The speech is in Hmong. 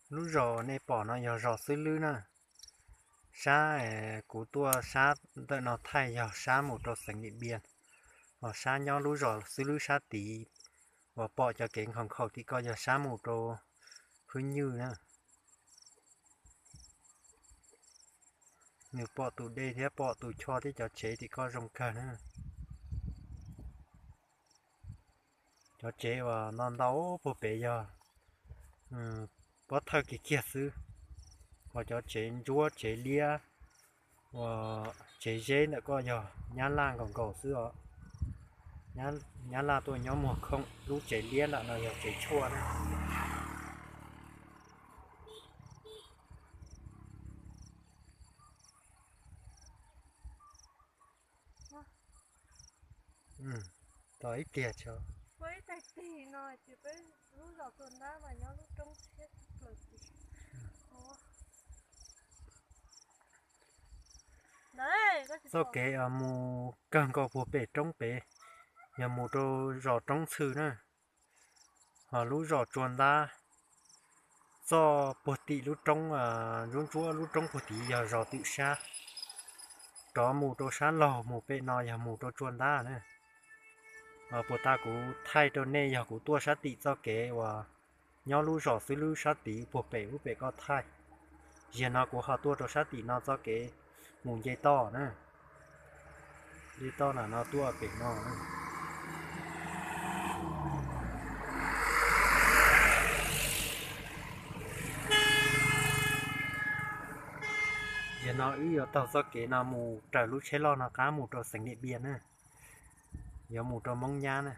Lub zos nej pom no yog zos Xwb Lwb na. Sab kuv tuaj sab ntawm no thaij yog sab mus rau xeev Dim Npias, ho sab nyob lub zos Xwb Lwb sab tid, uas pom cov kev nkhaus nkhaus tim ko yog sab mus rau Hwj Nywj na. Nws pom tus dej thiab pom tus choj thiab cov tsev tim ko zoo kawg na. Cov tsev uas no ntau puag pem yog pob thawj kiag kiag xwb, ho cov tsev ntsuab tsev liab uas tsev zeb ntawm ko yog Nyab Laj nkaus nkaus xwb os. Nyab Laj tuaj nyob muag khoom. Lub tsev liab nram no yog tsev tshuaj na. Tos ib pliag tso. Txoj kev mus kawg nkaus puag pem roob pem, yog mus rau zos Roob Ntxhw na. Ho lub zos Tsua Ntab txoj puag tim lub roob, ntsuab ntsuab lub roob puag tid yog zos Twm Sab. Rov mus rau sab laug mus pem no yog mus rau Tsua Ntab na. Puas tas kuv thaij rau nej yog kuv tuaj sab tim txoj kev uas nyob lub zos Xwb Lwb sab tid puag pem ub pem ko thaij. Ziag no kuv ho tuaj rau sab tim no txoj kev mus nce toj na. Nce toj nram no tuaj pem no. Ziag no wb yuav taug txoj kev no mus raws lub tsheb loj no qab mus rau xeev Niam Npias na. Yuav mus rau Moob Nyab na.